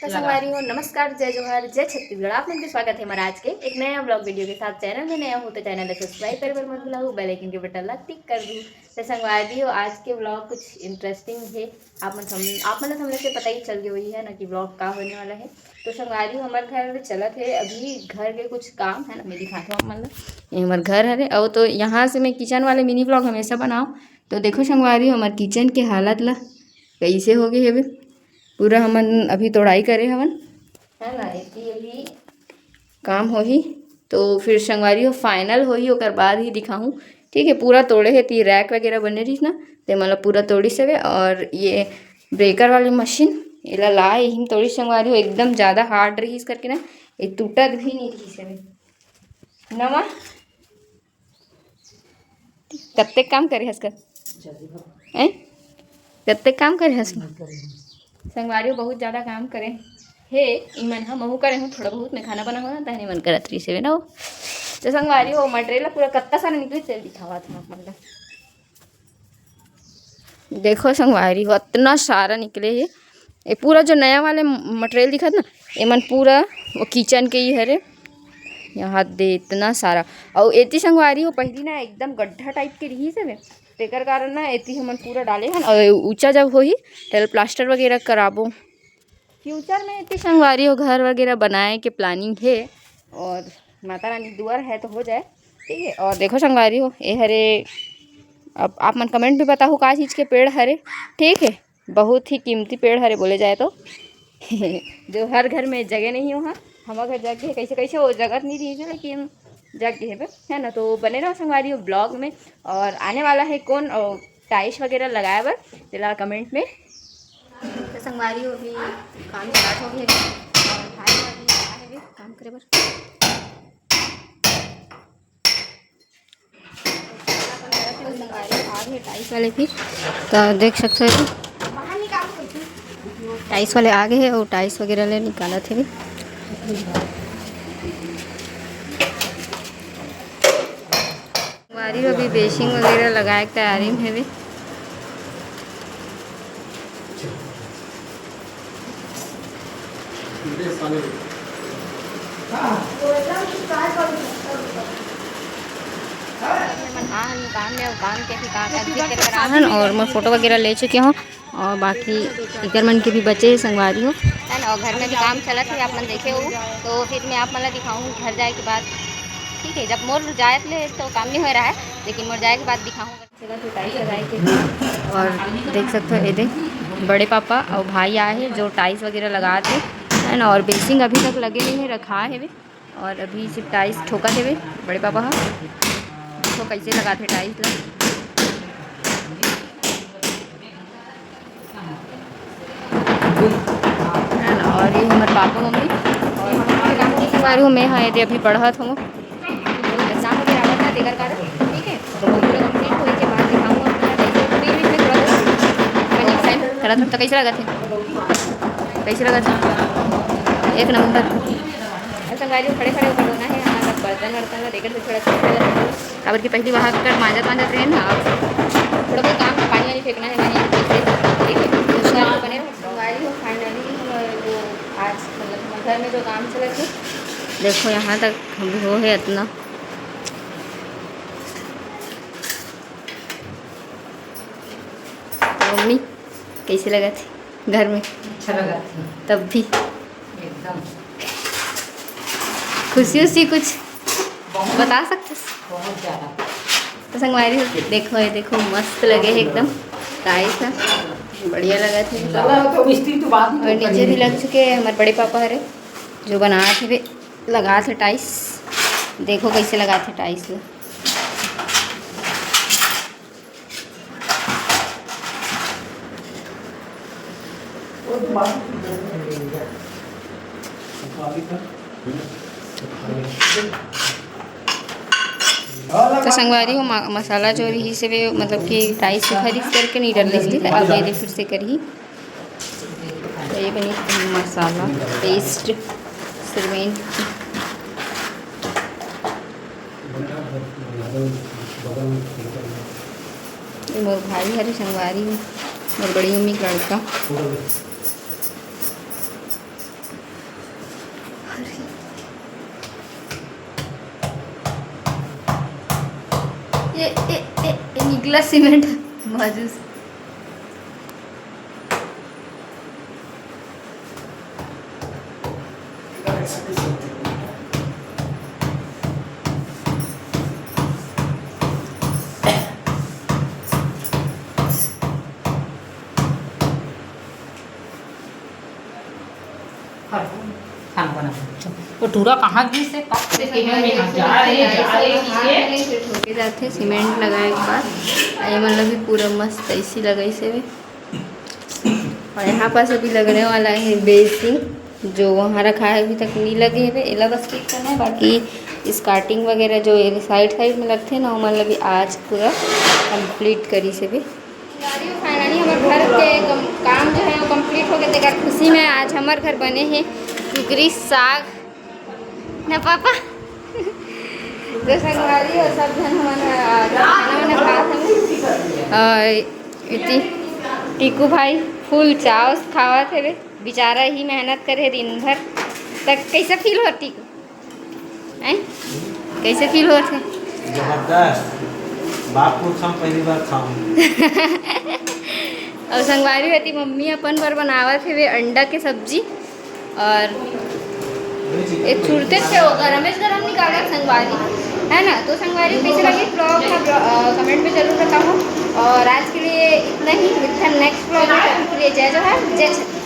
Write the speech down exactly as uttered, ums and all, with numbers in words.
संगवारी हो, नमस्कार, जय जोहार, जय छत्तीसगढ़। आप मन के स्वागत है हमारे आज के एक नया ब्लॉग वीडियो के साथ। चैनल में नया हो तो चैनल ला सब्सक्राइब करे बर मत भुलाहू, बेल आइकन के बटन ला टिक कर दू। तो संगवारी हो, आज के ब्लॉग कुछ इंटरेस्टिंग है। आप मन सम-, आप मन ला हमला से पता ही चल गया वही है ना कि ब्लॉग का होने वाला है। तो संगवारी हो, हमारे घर चलत है अभी घर के कुछ काम है ना, मैं दिखाता हूँ आप मन ला। ये हमारे घर हरे, और तो यहाँ से मैं किचन वाले मिनी ब्लॉग हमेशा बनाओ। तो देखो संगवारी हो, हमारे किचन के हालत ला कैसे हो गए हवे। पूरा हमन अभी तोड़ाई करे हवन, है ना, एती अभी काम होही, तो फिर संगवारी हो फाइनल होही, ओकर बाद ही दिखाहूँ। ठीक है, पूरा तोड़े हे, ती रैक वगैरह बने रहिस ना, ते मतलब पूरा तोड़िस हवे। और ये ब्रेकर वाली मशीन एला लाए ही तोड़िस संगवारी हो, एकदम ज़्यादा हार्ड रहिस करके ना, ये टूटत भी नहीं रहिस हवे। नवा कत्ते काम करे हस कर? हैं? कत्ते काम करे हस? संगवारी हो बहुत ज़्यादा काम करे हे। इमन ह महू करे हूँ थोड़ा बहुत, मैं खाना बना हूँ ना, तहने मन करत रही से ना हो। तो संगवारी हो, मटेरियल पूरा कत्ता सारा निकले, तेल दिखावा था आप मन ला। देखो संगवारी हो, इतना सारा निकले हे। ये पूरा जो नया वाले मटेरियल दिखत ना, एमन पूरा वो किचन के ही हरे। यहाँ दे इतना सारा। और एती संगवारी हो, पहली ना एकदम गड्ढा टाइप के रही से, तेकर कारण ना एती हमन पूरा डाले हन। और ऊंचा जब होही, तेल प्लास्टर वगैरह कराबो। फ्यूचर में एती संगवारी हो, घर वगैरह बनाए के प्लानिंग है, और माता रानी दुआर है तो हो जाए। ठीक है, और देखो संगवारी हो, ये हरे, अब आप मन कमेंट में बताओ का चीज़ के पेड़ हरे। ठीक है, बहुत ही कीमती पेड़ हरे बोले जाए तो। जो हर घर में जगह नहीं हो, हाँ, हमारे घर जग है, कैसे कैसे वो जगह नहीं रही है, लेकिन जग है बस, है ना। तो बने रहो संगवारी हो ब्लॉग में, और आने वाला है कौन टाइल्स वगैरह लगाए बर, तेला कमेंट में। तो संगवारी हो, अभी काम स्टार्ट हो गया है, और भाई हो अभी आए हुए काम करे बर। संगवारी हो, आ गए टाइल्स वाले भी, तो देख सकते हो टाइल्स वाले आ गए हैं, वो टाइल्स वगैरह ले निकालत हे। संगवारी हो, अभी बेसिंग वगैरह लगाए के तैयारी में हवे। और मैं फोटो वगैरह ले चुकी हूँ, और बाकी इकर मन के भी बचे हे संगवारी हो। है ना, और घर में भी काम चलत है, आप मन देखे हो, तो फिर मैं आप मन ला दिखाऊँ घर जाए के बाद। ठीक है, जब मोर जाए ले तो काम नहीं हो रहा है, लेकिन मोर जाए के बाद दिखाऊँ। और देख सकते हो, ये देख, बड़े पापा और भाई आए हैं जो टाइल्स वगैरह लगात हे, है ना। और बेसिंग अभी तक लगे नहीं है, रखा है वे। और अभी सिर्फ टाइल्स ठोकत हे वे बड़े पापा हा। तो कैसे लगात हे टाइल्स ला, है ना। और ये हमारे पापा मम्मी, और काम की बारे में हाँ, ये अभी पढ़त हूँ। एग्जाम वगैरह आवत ना, तेकर कारण, ठीक है। तो वो पूरा कंप्लीट होए के बाद दिखाऊंगा आप मन ला। बीच बीच में थोड़ा बहुत बनी टाइम करत हूँ। तो कैसे लगत हे? कैसे लगत हे? एक नंबर। और संगवारी, खड़े खड़े ऊपर होना है, यहाँ तक बर्तन वर्तन ला देकर से थोड़ा सा, काबर कि पहली वहाँ कर मांजत मांजत रहे ना, अब थोड़ा बहुत काम, पानी वानी फेंकना है, वहीं, ठीक है। तो उसका बने रहो। संगवारी हो, फाइनली हम वो आज मतलब हमारे घर में जो काम चलत हे, देखो यहाँ तक हम हो है इतना। तो मम्मी, कैसे लगत हे घर में? अच्छा लगत हे। तब भी एकदम। खुशी उसी कुछ बहुत, बता सकते? बहुत ज़्यादा। तो संगवारी हो, देखो, ये देखो, मस्त लगे है एकदम टाइल्स है, बढ़िया लगत हे। चला, तो मिस्त्री तो बाद में और नीचे भी लग चुके हैं हमारे बड़े पापा हरे, जो बनात हे, लगात हे टाइल्स। देखो कैसे लगात हे टाइल्स ला। तो संगवारी हो, मा-, मसाला जो रहिस हे, मतलब कि टाइल्स सुखारिस करके नहीं डर लेती, अब ये दे फिर से करही। तो ये बनी मसाला पेस्ट, सिरमेंट। ये मोर भाई हरे संगवारी, मोर बड़ी मम्मी के लड़का। ए, ए, ए, ए, निकला सीमेंट बाजू से। खाना बना। वो टूरा कहाँ गिस हे, कब से कहे में हम जा रहे, जा रहे, कहे। ठोके जाथे सीमेंट लगाए के बाद। ये मतलब भी पूरा मस्त ऐसी लगाई से भी। और यहाँ पास अभी लगने वाला है बेसिन, जो वहाँ रखा है, अभी तक नहीं लगे है, एला बस ठीक करना है। बाकी स्कार्टिंग वगैरह जो ये साइड साइड में लगते हैं ना, वो मतलब भी आज पूरा कंप्लीट करी से भी। फाइनली हमर घर के कम-, काम जो है वो कंप्लीट हो गया। तेकर खुशी में आज हमर घर बने हैं टुकरी साग ना पापा। तो संगवारी और सब जन हमन, अ, खाना वाना खात हन। और इति टीकू भाई फुल चाव से खावत हवे, बेचारा ही मेहनत करे दिन भर। तक कैसे फील हो टीकू? हैं? कैसे फील होत हे? जबरदस्त। बाप पुरखा म पहली बार खाऊं। और संगवारी होती मम्मी अपन बर बनावत हवे अंडा के सब्जी। और ये छुड़ते थे वो गरम गरम निकाला संगवारी, है ना? तो संगवारी कैसे लगी ब्लॉग का, अ, कमेंट में जरूर बताओ। और आज के लिए इतना ही, मिलते हैं नेक्स्ट ब्लॉग में। तब तक के लिए जय जोहार, जय छत्तीसगढ़।